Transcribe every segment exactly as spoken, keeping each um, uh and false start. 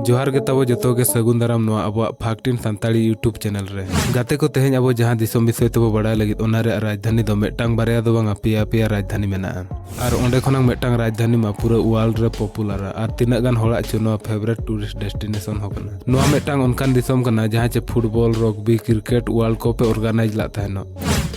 ᱡᱚᱦᱟᱨ ᱜᱮ ᱛᱟᱵᱚ ᱡᱚᱛᱚ ᱜᱮ, ᱥᱟᱹᱜᱩᱱ ᱫᱟᱨᱟᱢ ᱱᱚᱣᱟ ᱟᱵᱚᱣᱟᱜ ᱯᱷᱟᱠᱴᱤᱱ ᱥᱟᱱᱛᱟᱲᱤ YouTube ᱪᱮᱱᱮᱞ ᱨᱮ᱾ ᱜᱟᱛᱮ ᱠᱚ, ᱛᱮᱦᱮᱧ ᱟᱵᱚ ᱡᱟᱦᱟᱸ ᱫᱤᱥᱚᱢ ᱵᱤᱥᱚᱭ ᱛᱮᱵᱚ ᱵᱟᱲᱟᱭ ᱞᱟᱹᱜᱤᱫ, ᱚᱱᱟ ᱨᱮᱭᱟᱜ ᱨᱟᱡᱽᱫᱷᱟᱱᱤ ᱫᱚ ᱢᱤᱫᱴᱟᱝ ᱵᱟᱨᱭᱟ ᱫᱚ ᱵᱟᱝᱟ, ᱯᱮᱭᱟ ᱯᱮᱭᱟ ᱨᱟᱡᱽᱫᱷᱟᱱᱤ ᱢᱮᱱᱟᱜᱼᱟ᱾ ᱟᱨ ᱚᱸᱰᱮ ᱠᱷᱚᱱᱟᱝ ᱢᱤᱫᱴᱟᱝ ᱨᱟᱡᱽᱫᱷᱟᱱᱤ ᱢᱟ ᱯᱩᱨᱟᱹ ᱣᱟᱨᱞᱰ ᱨᱮ ᱯᱚᱯᱩᱞᱟᱨᱟ, ᱟᱨ ᱛᱤᱱᱟᱹᱜ ᱜᱟᱱ ᱦᱚᱲᱟᱜ ᱪᱚ ᱱᱚᱣᱟ ᱯᱷᱮᱵᱟᱨᱮᱴ ᱴᱩᱨᱤᱥᱴ ᱰᱮᱥᱴᱤᱱᱮᱥᱚᱱ ᱦᱚᱸ ᱠᱟᱱᱟ᱾ ᱱᱚᱣᱟ ᱢᱤᱫᱴᱟᱝ ᱚᱱᱠᱟᱱ ᱫᱤᱥᱚᱢ ᱠᱟᱱᱟ ᱡᱟᱦᱟᱸ ᱪᱮ ᱯᱷᱩᱴᱵᱚᱞ, ᱨᱚᱜᱽᱵᱤ, ᱠᱨᱤᱠᱮᱴ ᱣᱟᱨᱞᱰ ᱠᱚᱯ ᱮ ᱚᱨᱜᱟᱱᱟᱭᱤᱡᱽ ᱞᱟᱜ ᱛᱟᱦᱮᱱᱚᱜ᱾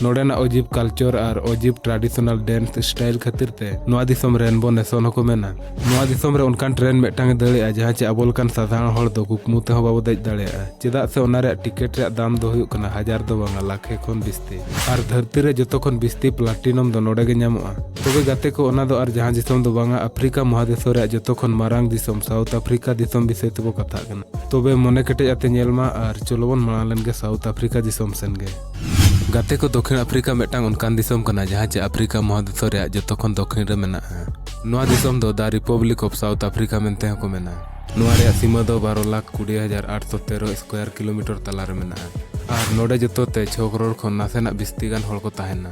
ᱱᱚᱰᱮᱱᱟᱜ ᱚᱡᱤᱵᱽ ᱠᱟᱞᱪᱟᱨ ᱟᱨ ᱚᱡᱤᱵᱽ ᱴᱨᱟᱰᱤᱥᱚᱱᱟᱞ ᱰᱮᱱᱥ ᱥᱴᱟᱭᱤᱞ ᱠᱷᱟᱹᱛᱤᱨ ᱛᱮ ᱱᱚᱣᱟ ᱫᱤᱥᱚᱢ ᱨᱮᱱᱵᱳ ᱱᱮᱥᱚᱱ ᱦᱚᱸᱠᱚ ᱢᱮᱱᱟ᱾ ᱱᱚᱣᱟ ᱫᱤᱥᱚᱢ ᱨᱮ ᱚᱱᱠᱟᱱ ᱴᱨᱮᱱ ᱢᱤᱫᱴᱟᱝ ᱮ ᱫᱟᱹᱲᱮᱜᱼᱟ ᱡᱟᱦᱟᱸ ᱪᱮ ᱟᱵᱚ ᱞᱮᱠᱟᱱ ᱥᱟᱫᱷᱟᱨᱚᱱ ᱦᱚᱲ ᱫᱚ ᱠᱩᱠᱢᱩ ᱛᱮᱦᱚᱸ ᱵᱟᱵᱚ ᱫᱮᱡ ᱫᱟᱲᱮᱭᱟᱜᱼᱟ, ᱪᱮᱫᱟᱜ ᱥᱮ ᱚᱱᱟ ᱨᱮᱭᱟᱜ ᱴᱤᱠᱤᱴ ᱨᱮᱭᱟᱜ ᱫᱟᱢ ᱫᱚ ᱦᱩᱭᱩᱜ ᱠᱟᱱᱟ ᱦᱟᱡᱟᱨ ᱫᱚ ᱵᱟᱝᱟ, ᱞᱟᱠᱷᱮ ᱠᱷᱚᱱ ᱵᱤᱥᱛᱤ᱾ ᱟᱨ ᱫᱷᱟᱹᱨᱛᱤ ᱨᱮ ᱡᱚᱛᱚ ᱠᱷᱚᱱ ᱵᱤᱥᱛᱤ ᱯᱞᱟᱴᱤᱱᱟᱢ ᱫᱚ ᱱᱚᱰᱮ ᱜᱮ ᱧᱟᱢᱚᱜᱼᱟ᱾ ᱛᱚᱵᱮ ᱜᱟᱛᱮ ᱠᱚ, ᱚᱱᱟ ᱫᱚ ᱟᱨ ᱡᱟᱦᱟᱸ ᱫᱤᱥᱚᱢ ᱫᱚ ᱵᱟᱝᱟ, ᱟᱯᱷᱨᱤᱠᱟ ᱢᱚᱦᱟᱫᱮᱥᱚ ᱨᱮᱭᱟᱜ ᱡᱚᱛᱚ ᱠᱷᱚᱱ ᱢᱟᱨᱟᱝ ᱫᱤᱥᱚᱢ ᱥᱟᱣᱩᱛᱷ ᱟᱯᱷᱨᱤᱠᱟ ᱫᱤᱥᱚᱢ ᱵᱤᱥᱚᱭ ᱛᱮᱵᱚ ᱠᱟᱛᱷᱟᱜ ᱠᱟᱱᱟ᱾ ᱛᱚᱵᱮ ᱢᱚᱱᱮ ᱠᱮᱴᱮᱡ ᱟᱛᱮ ᱧᱮᱞ ᱢᱟ, ᱟᱨ ᱪᱚᱞᱚ ᱵᱚᱱ ᱢᱟᱲᱟᱝ ᱞᱮᱱ ᱜᱮ ᱥᱟᱣᱩᱛᱷ ᱟᱯᱷᱨᱤᱠᱟ ᱫᱤᱥᱚᱢ ᱥᱮᱱ ᱜᱮ᱾ ᱜᱟᱛᱮ ᱠᱚ, ᱫᱚᱠᱷᱤᱱ ᱟᱯᱷᱨᱤᱠᱟ ᱢᱤᱫᱴᱟᱝ ᱚᱱᱠᱟᱱ ᱫᱤᱥᱚᱢ ᱠᱟᱱᱟ ᱡᱟᱦᱟᱸ ᱪᱮ ᱟᱯᱷᱨᱤᱠᱟ ᱢᱚᱦᱟᱫᱮᱥᱚ ᱨᱮᱭᱟᱜ ᱡᱚᱛᱚ ᱠᱷᱚᱱ ᱫᱚᱠᱷᱤᱱ ᱨᱮ ᱢᱮᱱᱟᱜᱼᱟ᱾ ᱱᱚᱣᱟ ᱫᱤᱥᱚᱢ ᱫᱚ The Republic of South Africa ᱢᱮᱱᱛᱮ ᱦᱚᱸᱠᱚ ᱢᱮᱱᱟ᱾ ᱱᱚᱣᱟ ᱨᱮᱭᱟᱜ ᱥᱤᱢᱟᱹ ᱫᱚ ᱵᱟᱨᱚ ᱞᱟᱠᱷ ᱠᱩᱲᱤ ᱦᱟᱡᱟᱨ ᱟᱴᱥᱚ ᱛᱮᱨᱚ ᱥᱠᱚᱭᱟᱨ ᱠᱤᱞᱳᱢᱤᱴᱟᱨ ᱛᱟᱞᱟ ᱨᱮ ᱢᱮᱱᱟᱜᱼᱟ᱾ ᱟᱨ ᱱᱚᱰᱮ ᱡᱚᱛᱚ ᱛᱮ ᱪᱷᱚ ᱠᱨᱳᱲ ᱠᱷᱚᱱ ᱱᱟᱥᱮᱱᱟᱜ ᱵᱤᱥᱛᱤ ᱜᱟᱱ ᱦᱚᱲ ᱠᱚ ᱛᱟᱦᱮᱱᱟ᱾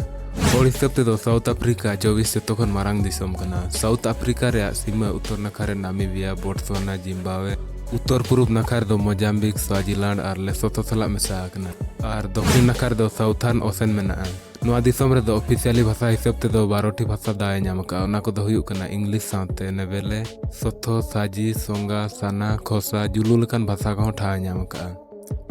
ᱦᱚᱲ ᱦᱤᱥᱟᱹᱵ ᱛᱮᱫᱚ ᱥᱟᱣᱩᱛᱷ ᱟᱯᱷᱨᱤᱠᱟ ᱪᱚᱵᱵᱤᱥ ᱡᱚᱛᱚ ᱠᱷᱚᱱ ᱢᱟᱨᱟᱝ ᱫᱤᱥᱚᱢ ᱠᱟᱱᱟ᱾ ᱥᱟᱣᱩᱛᱷ ᱟᱯᱷᱨᱤᱠᱟ ᱨᱮᱭᱟᱜ ᱥᱤᱢᱟᱹ ᱩᱛᱛᱚᱨ ᱱᱟᱠᱷᱟ ᱨᱮ ᱱᱟᱢᱤᱵᱤᱭᱟ, ᱵᱳᱴᱥᱣᱟᱱᱟ, ᱡᱤᱢᱵᱟᱵᱣᱮ, ᱩᱛᱛᱚᱨ ᱯᱩᱨᱩᱵ ᱱᱟᱠᱷᱟ ᱨᱮᱫᱚ ᱢᱳᱡᱟᱢᱵᱤᱠ, ᱥᱣᱟᱡᱤᱞᱟᱱᱰ ᱟᱨ ᱞᱮᱥᱳᱛᱷᱳ ᱥᱟᱞᱟᱜ ᱢᱮᱥᱟ ᱟᱠᱟᱱᱟ᱾ ᱟᱨ ᱫᱚᱠᱷᱤᱱ ᱱᱟᱠᱷᱟ ᱨᱮᱫᱚ ᱥᱟᱣᱩᱛᱷᱟᱨᱱ ᱳᱥᱮᱱ ᱢᱮᱱᱟᱜᱼᱟ᱾ ᱱᱚᱣᱟ ᱫᱤᱥᱚᱢ ᱨᱮᱫᱚ ᱚᱯᱷᱤᱥᱤᱭᱟᱞᱤ ᱵᱷᱟᱥᱟ ᱦᱤᱥᱟᱹᱵ ᱛᱮᱫᱚ ᱵᱟᱨᱚ ᱴᱤ ᱵᱷᱟᱥᱟ ᱫᱟᱣ ᱮ ᱧᱟᱢ ᱟᱠᱟᱫᱼᱟ᱾ ᱚᱱᱟ ᱠᱚᱫᱚ ᱦᱩᱭᱩᱜ ᱠᱟᱱᱟ ᱤᱝᱞᱤᱥ ᱥᱟᱶᱛᱮ ᱱᱮᱵᱮᱞᱮ, ᱥᱚᱛᱷᱚ, ᱥᱟᱡᱤ, ᱥᱚᱝᱜᱟ, ᱥᱟᱱᱟ, ᱠᱷᱚᱥᱟ, ᱡᱩᱞᱩ ᱞᱮᱠᱟᱱ ᱵᱷᱟᱥᱟ ᱠᱚᱦᱚᱸ ᱴᱷᱟᱶ ᱮ ᱧᱟᱢ ᱟᱠᱟᱫᱼᱟ᱾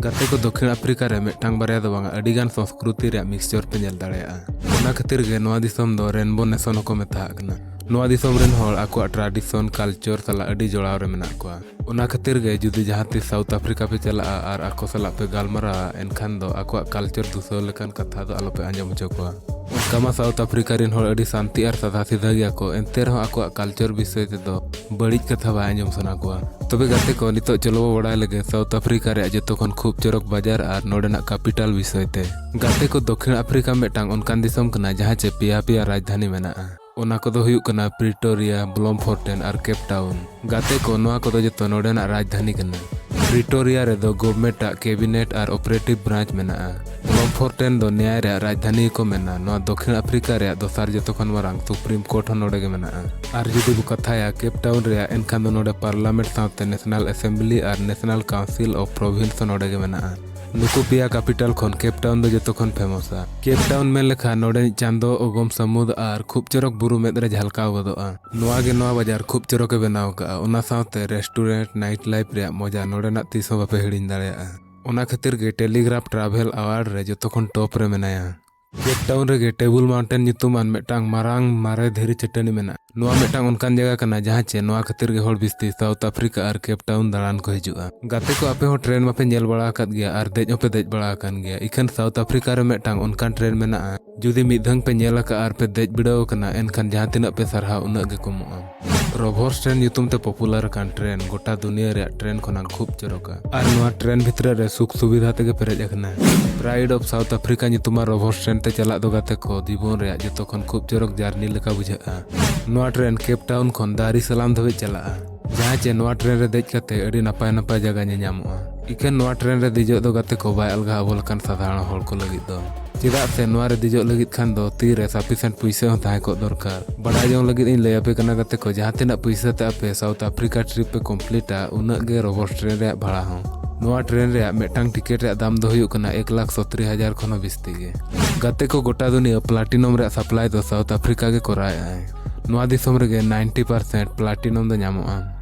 ᱜᱟᱛᱮ ᱠᱚ, ᱫᱚᱠᱷᱤᱱ ᱟᱯᱷᱨᱤᱠᱟ ᱨᱮ ᱢᱤᱫᱴᱟᱝ ᱵᱟᱨᱭᱟ ᱫᱚ ᱵᱟᱝᱟ, ᱟᱹᱰᱤ ᱜᱟᱱ ᱥᱚᱝᱥᱠᱨᱩᱛᱤ ᱨᱮᱭᱟᱜ ᱢᱤᱠᱥᱪᱚᱨ ᱯᱮ ᱧᱮᱞ ᱫᱟᱲᱮᱭᱟᱜᱼᱟ᱾ ᱚᱱᱟ ᱠᱷᱟᱹᱛᱤᱨ ᱜᱮ ᱱᱚᱣᱟ ᱫᱤᱥᱚᱢ ᱫᱚ ᱨᱮᱱᱵᱳ ᱱᱮᱥᱚᱱ ᱦᱚᱸᱠᱚ ᱢᱮᱛᱟᱜ ᱠᱟᱱᱟ᱾ ᱱᱚᱣᱟ ᱫᱤᱥᱚᱢ ᱨᱮᱱ ᱦᱚᱲ ᱟᱠᱚᱣᱟᱜ ᱴᱨᱟᱰᱤᱥᱚᱱ, ᱠᱟᱞᱪᱟᱨ ᱥᱟᱞᱟᱜ ᱟᱹᱰᱤ ᱡᱚᱲᱟᱣ ᱨᱮ ᱢᱮᱱᱟᱜ ᱠᱚᱣᱟ᱾ ᱚᱱᱟ ᱠᱷᱟᱹᱛᱤᱨ ᱜᱮ ᱡᱩᱫᱤ ᱡᱟᱦᱟᱸ ᱛᱤᱥ ᱥᱟᱣᱩᱛᱷ ᱟᱯᱷᱨᱤᱠᱟ ᱯᱮ ᱪᱟᱞᱟᱜᱼᱟ ᱟᱨ ᱟᱠᱚ ᱥᱟᱞᱟᱜ ᱯᱮ ᱜᱟᱞᱢᱟᱨᱟᱣᱟ, ᱮᱱᱠᱷᱟᱱ ᱫᱚ ᱟᱠᱚᱣᱟᱜ ᱠᱟᱞᱪᱟᱨ ᱫᱩᱥᱟᱹᱣ ᱞᱮᱠᱟᱱ ᱠᱟᱛᱷᱟ ᱫᱚ ᱟᱞᱚᱯᱮ ᱟᱸᱡᱚᱢ ᱦᱚᱪᱚ ᱠᱚᱣᱟ᱾ ᱚᱱᱠᱟ ᱢᱟ ᱥᱟᱣᱩᱛᱷ ᱟᱯᱷᱨᱤᱠᱟ ᱨᱮᱱ ᱦᱚᱲ ᱟᱹᱰᱤ ᱥᱟᱱᱛᱤ ᱟᱨ ᱥᱟᱫᱟ ᱥᱤᱫᱷᱟᱹ ᱜᱮᱭᱟ ᱠᱚ, ᱮᱱᱛᱮ ᱨᱮᱦᱚᱸ ᱟᱠᱚᱣᱟᱜ ᱠᱟᱞᱪᱟᱨ ᱵᱤᱥᱚᱭ ᱛᱮᱫᱚ ᱵᱟᱹᱲᱤᱡ ᱠᱟᱛᱷᱟ ᱵᱟᱭ ᱟᱸᱡᱚᱢ ᱥᱟᱱᱟ ᱠᱚᱣᱟ᱾ ᱛᱚᱵᱮ ᱜᱟᱛᱮ ᱠᱚ, ᱱᱤᱛᱚᱜ ᱪᱚᱞᱚ ᱵᱚ ᱵᱟᱲᱟᱭ ᱞᱮᱜᱮ ᱥᱟᱣᱩᱛᱷ ᱟᱯᱷᱨᱤᱠᱟ ᱨᱮᱭᱟᱜ ᱡᱚᱛᱚ ᱠᱷᱚᱱ ᱠᱷᱩᱵ ᱪᱚᱨᱚᱠ ᱵᱟᱡᱟᱨ ᱟᱨ ᱱᱚᱰᱮᱱᱟᱜ ᱠᱮᱯᱤᱴᱟᱞ ᱵᱤᱥᱚᱭ ᱛᱮ᱾ ᱜᱟᱛᱮ ᱠᱚ, ᱫᱚᱠᱷᱤᱱ ᱟᱯᱷᱨᱤᱠᱟ ᱢᱤᱫᱴᱟᱝ ᱚᱱᱠᱟᱱ ᱫᱤᱥᱚᱢ ᱠᱟᱱᱟ ᱡᱟᱦᱟᱸ ᱪᱮ ᱯᱮᱭᱟ ᱯᱮᱭᱟ ᱨᱟᱡᱽᱫᱷᱟᱱᱤ ᱢᱮᱱᱟᱜᱼᱟ᱾ ᱚᱱᱟ ᱠᱚᱫᱚ ᱦᱩᱭᱩᱜ ᱠᱟᱱᱟ ᱯᱨᱤᱴᱳᱨᱤᱭᱟ, ᱵᱞᱚᱢᱯᱷᱚᱨᱴᱮᱱ ᱟᱨ ᱠᱮᱯ ᱴᱟᱣᱩᱱ᱾ ᱜᱟᱛᱮ ᱠᱚ, ᱱᱚᱣᱟ ᱠᱚᱫᱚ ᱡᱚᱛᱚ ᱱᱚᱰᱮᱱᱟᱜ ᱨᱟᱡᱽᱫᱷᱟᱱᱤ ᱠᱟᱱᱟ᱾ ᱯᱨᱤᱴᱳᱨᱤᱭᱟ ᱨᱮᱫᱚ ᱜᱚᱵᱷᱢᱮᱱᱴ ᱟᱜ ᱠᱮᱵᱤᱱᱮᱴ ᱟᱨ ᱚᱯᱟᱨᱮᱴᱤᱵᱷ ᱵᱨᱟᱧᱪ ᱢᱮᱱᱟᱜᱼᱟ᱾ ᱵᱞᱚᱢᱯᱷᱚᱨᱴᱮᱱ ᱫᱚ ᱱᱮᱭᱟᱭ ᱨᱮᱭᱟᱜ ᱨᱟᱡᱽᱫᱷᱟᱱᱤ ᱠᱚ ᱢᱮᱱᱟ᱾ ᱱᱚᱣᱟ ᱫᱚᱠᱷᱤᱱ ᱟᱯᱷᱨᱤᱠᱟ ᱨᱮᱭᱟᱜ ᱫᱚᱥᱟᱨ ᱡᱚᱛᱚ ᱠᱷᱚᱱ ᱢᱟᱨᱟᱝ ᱥᱩᱯᱨᱤᱢ ᱠᱳᱨᱴ ᱦᱚᱸ ᱱᱚᱰᱮ ᱜᱮ ᱢᱮᱱᱟᱜᱼᱟ᱾ ᱟᱨ ᱡᱩᱫᱤ ᱵᱚ ᱠᱟᱛᱷᱟᱭᱟ ᱠᱮᱯ ᱴᱟᱣᱩᱱ ᱨᱮᱭᱟᱜ, ᱮᱱᱠᱷᱟᱱ ᱫᱚ ᱱᱚᱰᱮ ᱯᱟᱨᱞᱟᱢᱮᱱᱴ ᱥᱟᱶᱛᱮ ᱱᱮᱥᱱᱟᱞ ᱮᱥᱮᱢᱵᱞᱤ ᱟᱨ ᱱᱮᱥᱱᱟᱞ ᱠᱟᱣᱩᱱᱥᱤᱞ ᱚᱯᱷ ᱯᱨᱚᱵᱷᱤᱱᱥ ᱦᱚᱸ ᱱᱚᱰᱮ ᱜᱮ ᱢᱮᱱᱟᱜᱼᱟ᱾ ᱱᱩᱠᱩ ᱯᱮᱭᱟ ᱠᱮᱯᱤᱴᱟᱞ ᱠᱷᱚᱱ ᱠᱮᱯ ᱴᱟᱣᱩᱱ ᱫᱚ ᱡᱚᱛᱚ ᱠᱷᱚᱱ ᱯᱷᱮᱢᱚᱥᱟ᱾ ᱠᱮᱯ ᱴᱟᱣᱩᱱ ᱢᱮᱱ ᱞᱮᱠᱷᱟᱱ ᱱᱚᱰᱮᱱᱤᱡ ᱪᱟᱸᱫᱚ, ᱚᱜᱚᱢ ᱥᱟᱹᱢᱩᱫ ᱟᱨ ᱠᱷᱩᱵ ᱪᱚᱨᱚᱠ ᱵᱩᱨᱩ ᱢᱮᱫ ᱨᱮ ᱡᱷᱟᱞᱠᱟᱣ ᱜᱚᱫᱚᱜᱼᱟ᱾ ᱱᱚᱣᱟ ᱜᱮ ᱱᱚᱣᱟ ᱵᱟᱡᱟᱨ ᱠᱷᱩᱵ ᱪᱚᱨᱚᱠ ᱮ ᱵᱮᱱᱟᱣ ᱟᱠᱟᱫᱼᱟ᱾ ᱚᱱᱟ ᱥᱟᱶᱛᱮ ᱨᱮᱥᱴᱩᱨᱮᱱᱴ, ᱱᱟᱭᱤᱴ ᱞᱟᱭᱤᱯᱷ ᱨᱮᱭᱟᱜ ᱢᱚᱡᱟ ᱱᱚᱰᱮᱱᱟᱜ ᱛᱤᱥ ᱦᱚᱸ ᱵᱟᱯᱮ ᱦᱤᱲᱤᱧ ᱫᱟᱲᱮᱭᱟᱜᱼᱟ᱾ ᱚᱱᱟ ᱠᱷᱟᱹᱛᱤᱨ ᱜᱮ ᱴᱮᱞᱤᱜᱨᱟᱯᱷ ᱴᱨᱟᱵᱷᱮᱞ ᱟᱣᱟᱨᱰ ᱨᱮ ᱡᱚᱛᱚ ᱠᱷᱚᱱ ᱴᱚᱯ ᱨᱮ ᱢᱮᱱᱟᱭᱟ᱾ ᱠᱮᱯ ᱴᱟᱣᱩᱱ ᱨᱮᱜᱮ ᱴᱮᱵᱩᱞ ᱢᱟᱣᱩᱱᱴᱮᱱ ᱧᱩᱛᱩᱢᱟᱱ ᱢᱤᱫᱴᱟᱝ ᱢᱟᱨᱟᱝ ᱢᱟᱨᱮ ᱫᱷᱤᱨᱤ ᱪᱟᱹᱴᱟᱹᱱᱤ ᱢᱮᱱᱟᱜᱼᱟ᱾ ᱱᱚᱣᱟ ᱢᱤᱫᱴᱟᱝ ᱚᱱᱠᱟᱱ ᱡᱟᱭᱜᱟ ᱠᱟᱱᱟ ᱡᱟᱦᱟᱸ ᱪᱮ ᱱᱚᱣᱟ ᱠᱷᱟᱹᱛᱤᱨ ᱜᱮ ᱦᱚᱲ ᱵᱤᱥᱛᱤ ᱥᱟᱣᱩᱛᱷ ᱟᱯᱷᱨᱤᱠᱟ ᱟᱨ ᱠᱮᱯ ᱴᱟᱣᱩᱱ ᱫᱟᱬᱟᱱ ᱠᱚ ᱦᱤᱡᱩᱜᱼᱟ᱾ ᱜᱟᱛᱮ ᱠᱚ, ᱟᱯᱮ ᱦᱚᱸ ᱴᱨᱮᱱ ᱢᱟᱯᱮ ᱧᱮᱞ ᱵᱟᱲᱟ ᱟᱠᱟᱫ ᱜᱮᱭᱟ ᱟᱨ ᱫᱮᱡ ᱦᱚᱸᱯᱮ ᱫᱮᱡ ᱵᱟᱲᱟ ᱟᱠᱟᱱ ᱜᱮᱭᱟ᱾ ᱤᱠᱷᱟᱹᱱ ᱥᱟᱣᱩᱛᱷ ᱟᱯᱷᱨᱤᱠᱟ ᱨᱮ ᱢᱤᱫᱴᱟᱝ ᱚᱱᱠᱟᱱ ᱴᱨᱮᱱ ᱢᱮᱱᱟᱜᱼᱟ᱾ ᱡᱩᱫᱤ ᱢᱤᱫ ᱫᱷᱟᱣ ᱯᱮ ᱧᱮᱞ ᱟᱠᱟᱫᱼᱟ ᱟᱨ ᱯᱮ ᱫᱮᱡ ᱵᱤᱰᱟᱹᱣ ᱟᱠᱟᱱᱟ, ᱮᱱᱠᱷᱟᱱ ᱡᱟᱦᱟᱸ ᱛᱤᱱᱟᱹᱜ ᱯᱮ ᱥᱟᱨᱦᱟᱣ ᱩᱱᱟᱹᱜ ᱜᱮ ᱠᱚᱢᱚᱜᱼᱟ᱾ ᱨᱚᱵᱷᱚᱨᱥ ᱴᱨᱮᱱ ᱧᱩᱛᱩᱢ ᱛᱮ ᱯᱚᱯᱩᱞᱟᱨ ᱟᱠᱟᱱ ᱴᱨᱮᱱ ᱜᱚᱴᱟ ᱫᱩᱱᱤᱭᱟᱹ ᱨᱮᱭᱟᱜ ᱴᱨᱮᱱ ᱠᱷᱚᱱᱟᱝ ᱠᱷᱩᱵ ᱪᱚᱨᱚᱠᱟ ᱟᱨ ᱱᱚᱣᱟ ᱴᱨᱮᱱ ᱵᱷᱤᱛᱨᱤ ᱨᱮ ᱥᱩᱠ ᱥᱩᱵᱤᱫᱷᱟ ᱛᱮᱜᱮ ᱯᱮᱨᱮᱡ ᱟᱠᱟᱱᱟ᱾ ᱯᱨᱟᱭᱤᱰ ᱚᱯᱷ ᱥᱟᱣᱩᱛᱷ ᱟᱯᱷᱨᱤᱠᱟ ᱧᱩᱛᱩᱢᱟᱱ ᱨᱚᱵᱷᱚᱨᱥ ᱴᱨᱮᱱ ᱛᱮ ᱪᱟᱞᱟᱜ ᱫᱚ ᱜᱟᱛᱮ ᱠᱚ ᱡᱤᱵᱚᱱ ᱨᱮᱭᱟᱜ ᱡᱚᱛᱚ ᱠᱷᱚᱱ ᱠᱷᱩᱵ ᱪᱚᱨᱚᱠ ᱡᱟᱨᱱᱤ ᱞᱮᱠᱟ ᱵᱩᱡᱷᱟᱹᱜᱼᱟ᱾ ᱱᱚᱣᱟ ᱴᱨᱮᱱ ᱠᱮᱯ ᱴᱟᱣᱩᱱ ᱠᱷᱚᱱ ᱫᱟᱨᱤ ᱥᱟᱞᱟᱢ ᱫᱷᱟᱹᱵᱤᱡ ᱪᱟᱞᱟᱜᱼᱟ, ᱡᱟᱦᱟᱸ ᱪᱮ ᱱᱚᱣᱟ ᱴᱨᱮᱱ ᱨᱮ ᱫᱮᱡ ᱠᱟᱛᱮ ᱟᱹᱰᱤ ᱱᱟᱯᱟᱭ ᱱᱟᱯᱟᱭ ᱡᱟᱭᱜᱟ ᱧᱮᱧᱟᱢᱚᱜᱼᱟ᱾ ᱤᱠᱷᱟᱹᱱ ᱱᱚᱣᱟ ᱴᱨᱮᱱ ᱨᱮ ᱫᱮᱡᱚᱜ ᱫᱚ ᱜᱟᱛᱮ ᱠᱚ ᱵᱟᱭ ᱟᱞᱜᱟ ᱟᱵᱚ ᱞᱮᱠᱟᱱ ᱥᱟᱫᱷᱟᱨᱚᱱ ᱦᱚᱲ ᱠᱚ ᱞᱟᱹᱜᱤᱫ ᱫᱚ, ᱪᱮᱫᱟᱜ ᱥᱮ ᱱᱚᱣᱟ ᱨᱮ ᱫᱮᱡᱚᱜ ᱞᱟᱹᱜᱤᱫ ᱠᱷᱟᱱ ᱫᱚ ᱛᱤ ᱨᱮ ᱥᱟᱯᱷᱤᱥᱮᱱᱴ ᱯᱩᱭᱥᱟᱹ ᱦᱚᱸ ᱛᱟᱦᱮᱸ ᱠᱚᱜ ᱫᱚᱨᱠᱟᱨ᱾ ᱵᱟᱰᱟᱭ ᱡᱚᱝ ᱞᱟᱹᱜᱤᱫ ᱤᱧ ᱞᱟᱹᱭ ᱟᱯᱮ ᱠᱟᱱᱟ ᱜᱟᱛᱮ ᱠᱚ, ᱡᱟᱦᱟᱸ ᱛᱤᱱᱟᱹᱜ ᱯᱩᱭᱥᱟᱹ ᱛᱮ ᱟᱯᱮ ᱥᱟᱣᱩᱛᱷ ᱟᱯᱷᱨᱤᱠᱟ ᱴᱨᱤᱯ ᱯᱮ ᱠᱚᱢᱯᱞᱤᱴᱟ, ᱩᱱᱟᱹᱜ ᱜᱮ ᱨᱚᱵᱷᱚᱨᱥ ᱴᱨᱮᱱ ᱨᱮᱭᱟᱜ ᱵᱷᱟᱲᱟ ᱦᱚᱸ᱾ ᱱᱚᱣᱟ ᱴᱨᱮᱱ ᱨᱮᱭᱟᱜ ᱢᱤᱫᱴᱟᱝ ᱴᱤᱠᱤᱴ ᱨᱮᱭᱟᱜ ᱫᱟᱢ ᱫᱚ ᱦᱩᱭᱩᱜ ᱠᱟᱱᱟ ᱮᱠ ᱞᱟᱠᱷ ᱥᱚᱛᱨᱤ ᱦᱟᱡᱟᱨ ᱠᱷᱚᱱ ᱦᱚᱸ ᱵᱤᱥᱛᱤ ᱜᱮ᱾ ᱜᱟᱛᱮ ᱠᱚ, ᱜᱚᱴᱟ ᱫᱩᱱᱤᱭᱟᱹ ᱯᱞᱟᱴᱤᱱᱚᱢ ᱨᱮᱭᱟᱜ ᱥᱟᱯᱞᱟᱭ ᱫᱚ ᱥᱟᱣᱩᱛᱷ ᱟᱯᱷᱨᱤᱠᱟ ᱜᱮ ᱠᱚᱨᱟᱣᱮᱫᱼᱟᱭ᱾ ᱱᱚᱣᱟ ᱫᱤᱥᱚᱢ ᱨᱮᱜᱮ ᱱᱟᱭᱤᱱᱴᱤ ᱯᱟᱨᱥᱮᱱᱴ ᱯᱞᱟᱴᱤᱱᱚᱢ ᱫᱚ ᱧᱟᱢᱚᱜᱼᱟ᱾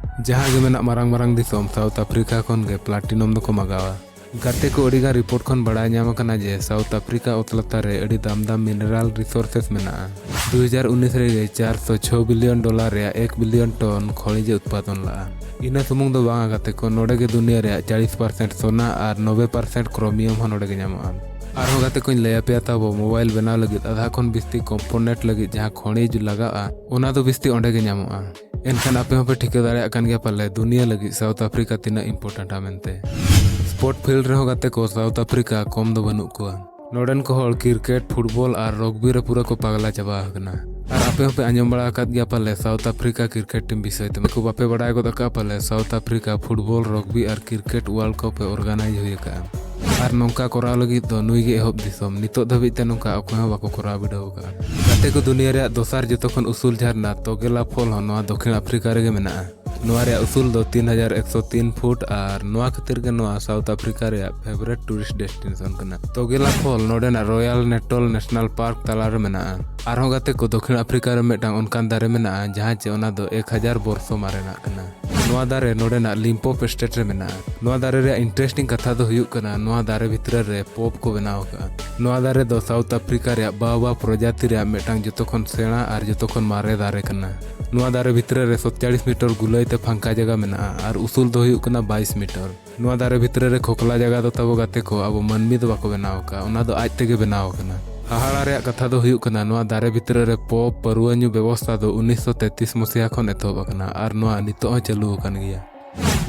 ᱡᱟᱦᱟᱸ ᱜᱮ ᱢᱮᱱᱟᱜ ᱢᱟᱨᱟᱝ ᱢᱟᱨᱟᱝ ᱫᱤᱥᱚᱢ, ᱥᱟᱣᱩᱛᱷ ᱟᱯᱷᱨᱤᱠᱟ ᱠᱷᱚᱱ ᱜᱮ ᱯᱞᱟᱴᱤᱱᱚᱢ ᱫᱚᱠᱚ ᱢᱟᱜᱟᱣᱟ᱾ ᱜᱟᱛᱮ ᱠᱚ, ᱟᱹᱰᱤᱜᱟᱱ ᱨᱤᱯᱳᱨᱴ ᱠᱷᱚᱱ ᱵᱟᱲᱟᱭ ᱧᱟᱢ ᱟᱠᱟᱱᱟ ᱡᱮ ᱥᱟᱣᱩᱛᱷ ᱟᱯᱷᱨᱤᱠᱟ ᱚᱛ ᱞᱟᱛᱟᱨ ᱨᱮ ᱟᱹᱰᱤ ᱫᱟᱢ ᱫᱟᱢ ᱢᱤᱱᱟᱨᱟᱞ ᱨᱤᱥᱳᱨᱥᱮᱥ ᱢᱮᱱᱟᱜᱼᱟ᱾ ᱫᱩ ᱦᱟᱡᱟᱨ ᱩᱱᱤᱥ ᱨᱮᱜᱮ ᱪᱟᱨᱥᱚ ᱪᱷᱚ ᱵᱤᱞᱤᱭᱚᱱ ᱰᱚᱞᱟᱨ ᱨᱮᱭᱟᱜ ᱮᱠ ᱵᱤᱞᱤᱭᱚᱱ ᱴᱚᱱ ᱠᱷᱚᱱᱤᱡᱽ ᱮ ᱩᱛᱯᱟᱫᱚᱱ ᱞᱟᱜᱼᱟ᱾ ᱤᱱᱟᱹ ᱥᱩᱢᱩᱝ ᱫᱚ ᱵᱟᱝᱟ ᱜᱟᱛᱮ ᱠᱚ, ᱱᱚᱰᱮ ᱜᱮ ᱫᱩᱱᱤᱭᱟᱹ ᱨᱮᱭᱟᱜ ᱪᱟᱞᱤᱥ ᱯᱟᱨᱥᱮᱱᱴ ᱥᱳᱱᱟ ᱟᱨ ᱱᱚᱵᱵᱳᱭ ᱯᱟᱨᱥᱮᱱᱴ ᱠᱨᱳᱢᱤᱭᱟᱢ ᱦᱚᱸ ᱱᱚᱰᱮ ᱜᱮ ᱧᱟᱢᱚᱜᱼᱟ᱾ ᱟᱨᱦᱚᱸ ᱜᱟᱛᱮ ᱠᱚᱧ ᱞᱟᱹᱭ ᱟᱯᱮᱭᱟ, ᱛᱟᱵᱚ ᱢᱳᱵᱟᱭᱤᱞ ᱵᱮᱱᱟᱣ ᱞᱟᱹᱜᱤᱫ ᱟᱫᱷᱟ ᱠᱷᱚᱱ ᱵᱤᱥᱛᱤ ᱠᱚᱢᱯᱳᱱᱮᱱᱴ ᱞᱟᱹᱜᱤᱫ ᱡᱟᱦᱟᱸ ᱠᱷᱚᱱᱤᱡᱽ ᱞᱟᱜᱟᱜᱼᱟ, ᱚᱱᱟ ᱫᱚ ᱵᱤᱥᱛᱤ ᱚᱸᱰᱮ ᱜᱮ ᱧᱟᱢᱚᱜᱼᱟ᱾ ᱮᱱᱠᱷᱟᱱ ᱟᱯᱮ ᱦᱚᱸᱯᱮ ᱴᱷᱤᱠᱟᱹ ᱫᱟᱲᱮᱭᱟᱜ ᱠᱟᱱ ᱜᱮᱭᱟ ᱯᱟᱞᱮ ᱫᱩᱱᱤᱭᱟᱹ ᱞᱟᱹᱜᱤᱫ ᱥᱟᱣᱩᱛᱷ ᱟᱯᱷᱨᱤᱠᱟ ᱛᱤᱱᱟᱹᱜ ᱤᱢᱯᱚᱨᱴᱮᱱᱴᱟ ᱢᱮᱱᱛᱮ᱾ ᱥᱯᱳᱨᱴ ᱯᱷᱤᱞᱰ ᱨᱮᱦᱚᱸ ᱜᱟᱛᱮ ᱠᱚ ᱥᱟᱣᱩᱛᱷ ᱟᱯᱷᱨᱤᱠᱟ ᱠᱚᱢ ᱫᱚ ᱵᱟᱹᱱᱩᱜ ᱠᱚᱣᱟ᱾ ᱱᱚᱰᱮᱱ ᱠᱚ ᱦᱚᱲ ᱠᱨᱤᱠᱮᱴ, ᱯᱷᱩᱴᱵᱚᱞ ᱟᱨ ᱨᱚᱜᱽᱵᱤ ᱨᱮ ᱯᱩᱨᱟᱹ ᱠᱚ ᱯᱟᱜᱽᱞᱟ ᱪᱟᱵᱟ ᱟᱠᱟᱱᱟ᱾ ᱟᱨ ᱟᱯᱮ ᱦᱚᱸᱯᱮ ᱟᱸᱡᱚᱢ ᱵᱟᱲᱟ ᱟᱠᱟᱫ ᱜᱮᱭᱟ ᱯᱟᱞᱮ ᱥᱟᱣᱩᱛᱷ ᱟᱯᱷᱨᱤᱠᱟ ᱠᱨᱤᱠᱮᱴ ᱴᱤᱢ ᱵᱤᱥᱚᱭ ᱛᱮ᱾ ᱠᱚ ᱵᱟᱯᱮ ᱵᱟᱲᱟᱭ ᱜᱚᱫ ᱟᱠᱟᱫᱼᱟ ᱯᱟᱞᱮ ᱥᱟᱣᱩᱛᱷ ᱟᱯᱷᱨᱤᱠᱟ ᱯᱷᱩᱴᱵᱚᱞ, ᱨᱚᱜᱽᱵᱤ ᱟᱨ ᱠᱨᱤᱠᱮᱴ ᱣᱟᱨᱞᱰ ᱠᱟᱯ ᱮ ᱚᱨᱜᱟᱱᱟᱭᱤᱡᱽ ᱦᱩᱭ ᱟᱠᱟᱫᱼᱟ᱾ ᱟᱨ ᱱᱚᱝᱠᱟ ᱠᱚᱨᱟᱣ ᱞᱟᱹᱜᱤᱫ ᱫᱚ ᱱᱩᱭ ᱜᱮ ᱮᱦᱚᱵ ᱫᱤᱥᱚᱢ᱾ ᱱᱤᱛᱚᱜ ᱫᱷᱟᱹᱵᱤᱡ ᱛᱮ ᱱᱚᱝᱠᱟ ᱚᱠᱚᱭ ᱦᱚᱸ ᱵᱟᱠᱚ ᱠᱚᱨᱟᱣ ᱵᱤᱰᱟᱹᱣ ᱟᱠᱟᱫᱼᱟ᱾ ᱜᱟᱛᱮ ᱠᱚ, ᱫᱩᱱᱤᱭᱟᱹ ᱨᱮᱭᱟᱜ ᱫᱚᱥᱟᱨ ᱡᱚᱛᱚ ᱠᱷᱚᱱ ᱩᱥᱩᱞ ᱡᱷᱟᱨᱱᱟ ᱛᱚᱜᱮᱞᱟ ᱯᱷᱚᱞ ᱦᱚᱸ ᱱᱚᱣᱟ ᱫᱚᱠᱷᱤᱱ ᱟᱯᱷᱨᱤᱠᱟ ᱨᱮᱜᱮ ᱢᱮᱱᱟᱜᱼᱟ᱾ ᱱᱚᱣᱟ ᱨᱮᱭᱟᱜ ᱩᱥᱩᱞ ᱫᱚ ᱛᱤᱱ ᱦᱟᱡᱟᱨ ᱮᱠᱥᱚ ᱛᱤᱱ ᱯᱷᱩᱴ ᱟᱨ ᱱᱚᱣᱟ ᱠᱷᱟᱹᱛᱤᱨ ᱜᱮ ᱱᱚᱣᱟ ᱥᱟᱣᱩᱛᱷ ᱟᱯᱷᱨᱤᱠᱟ ᱨᱮᱭᱟᱜ ᱯᱷᱮᱵᱟᱨᱮᱴ ᱴᱩᱨᱤᱥᱴ ᱰᱮᱥᱴᱤᱱᱮᱥᱚᱱ ᱠᱟᱱᱟ᱾ ᱛᱚᱜᱮᱞᱟ ᱯᱷᱚᱞ ᱱᱚᱰᱮᱱᱟᱜ ᱨᱚᱭᱟᱞ ᱱᱮᱴᱚᱞ ᱱᱮᱥᱱᱟᱞ ᱯᱟᱨᱠ ᱛᱟᱞᱟᱨᱮ ᱢᱮᱱᱟᱜᱼᱟ᱾ ᱟᱨᱦᱚᱸ ᱜᱟᱛᱮ ᱠᱚ, ᱫᱚᱠᱷᱤᱱ ᱟᱯᱷᱨᱤᱠᱟ ᱨᱮ ᱢᱤᱫᱴᱟᱝ ᱚᱱᱠᱟᱱ ᱫᱟᱨᱮ ᱢᱮᱱᱟᱜᱼᱟ ᱡᱟᱦᱟᱸ ᱪᱮ ᱚᱱᱟ ᱫᱚ ᱮᱠ ᱦᱟᱡᱟᱨ ᱵᱚᱨᱥᱚ ᱢᱟᱨᱮᱱᱟᱜ ᱠᱟᱱᱟ᱾ ᱱᱚᱣᱟ ᱫᱟᱨᱮ ᱱᱚᱰᱮᱱᱟᱜ ᱞᱤᱢᱯᱳᱯ ᱥᱴᱮᱴ ᱨᱮ ᱢᱮᱱᱟᱜᱼᱟ᱾ ᱱᱚᱣᱟ ᱫᱟᱨᱮ ᱨᱮᱭᱟᱜ ᱤᱱᱴᱟᱨᱮᱥᱴᱤᱝ ᱠᱟᱛᱷᱟ ᱫᱚ ᱦᱩᱭᱩᱜ ᱠᱟᱱᱟ, ᱱᱚᱣᱟ ᱫᱟᱨᱮ ᱵᱷᱤᱛᱨᱤ ᱨᱮ ᱯᱚᱯ ᱠᱚ ᱵᱮᱱᱟᱣ ᱟᱠᱟᱫᱼᱟ᱾ ᱱᱚᱣᱟ ᱫᱟᱨᱮ ᱫᱚ ᱥᱟᱣᱩᱛᱷ ᱟᱯᱷᱨᱤᱠᱟ ᱨᱮᱭᱟᱜ ᱵᱟᱣᱵᱟ ᱯᱨᱚᱡᱟᱛᱤ ᱨᱮᱭᱟᱜ ᱢᱤᱫᱴᱟᱝ ᱡᱚᱛᱚ ᱠᱷᱚᱱ ᱥᱮᱬᱟ ᱟᱨ ᱡᱚᱛᱚ ᱠᱷᱚᱱ ᱢᱟᱨᱮ ᱫᱟᱨᱮ ᱠᱟᱱᱟ᱾ ᱱᱚᱣᱟ ᱫᱟᱨᱮ ᱵᱷᱤᱛᱨᱤ ᱨᱮ ᱥᱟᱛᱪᱟᱞᱤᱥ ᱢᱤᱴᱟᱨ ᱜᱩᱞᱟᱹᱭ ᱛᱮ ᱯᱷᱟᱝᱠᱟ ᱡᱟᱭᱜᱟ ᱢᱮᱱᱟᱜᱼᱟ ᱟᱨ ᱩᱥᱩᱞ ᱫᱚ ᱦᱩᱭᱩᱜ ᱠᱟᱱᱟ ᱵᱟᱭᱤᱥ ᱢᱤᱴᱟᱨ᱾ ᱱᱚᱣᱟ ᱫᱟᱨᱮ ᱵᱷᱤᱛᱨᱤ ᱨᱮ ᱠᱷᱚᱠᱞᱟ ᱡᱟᱭᱜᱟ ᱫᱚ ᱛᱟᱵᱚ ᱜᱟᱛᱮ ᱠᱚ ᱟᱵᱚ ᱢᱟᱹᱱᱢᱤ ᱫᱚ ᱵᱟᱠᱚ ᱵᱮᱱᱟᱣ ᱟᱠᱟᱫᱼᱟ, ᱚᱱᱟ ᱫᱚ ᱟᱡ ᱛᱮᱜᱮ ᱵᱮᱱᱟᱣ ᱟᱠᱟᱱᱟ᱾ ᱦᱟᱦᱟᱲᱟ ᱨᱮᱭᱟᱜ ᱠᱟᱛᱷᱟ ᱫᱚ ᱦᱩᱭᱩᱜ ᱠᱟᱱᱟ, ᱱᱚᱣᱟ ᱫᱟᱨᱮ ᱵᱷᱤᱛᱨᱤ ᱨᱮ ᱯᱚᱯ ᱯᱟᱹᱨᱩᱣᱟᱹ ᱧᱩ ᱵᱮᱵᱚᱥᱛᱷᱟ ᱫᱚ ᱩᱱᱤᱥᱥᱚ ᱛᱮᱛᱨᱤᱥ ᱢᱟᱹᱥᱤᱦᱟ ᱠᱷᱚᱱ ᱮᱛᱚᱦᱚᱵ ᱟᱠᱟᱱᱟ ᱟᱨ ᱱᱚᱣᱟ ᱱᱤᱛᱚᱜ ᱦᱚᱸ ᱪᱟᱹᱞᱩ ᱟᱠᱟᱱ ᱜᱮᱭᱟ᱾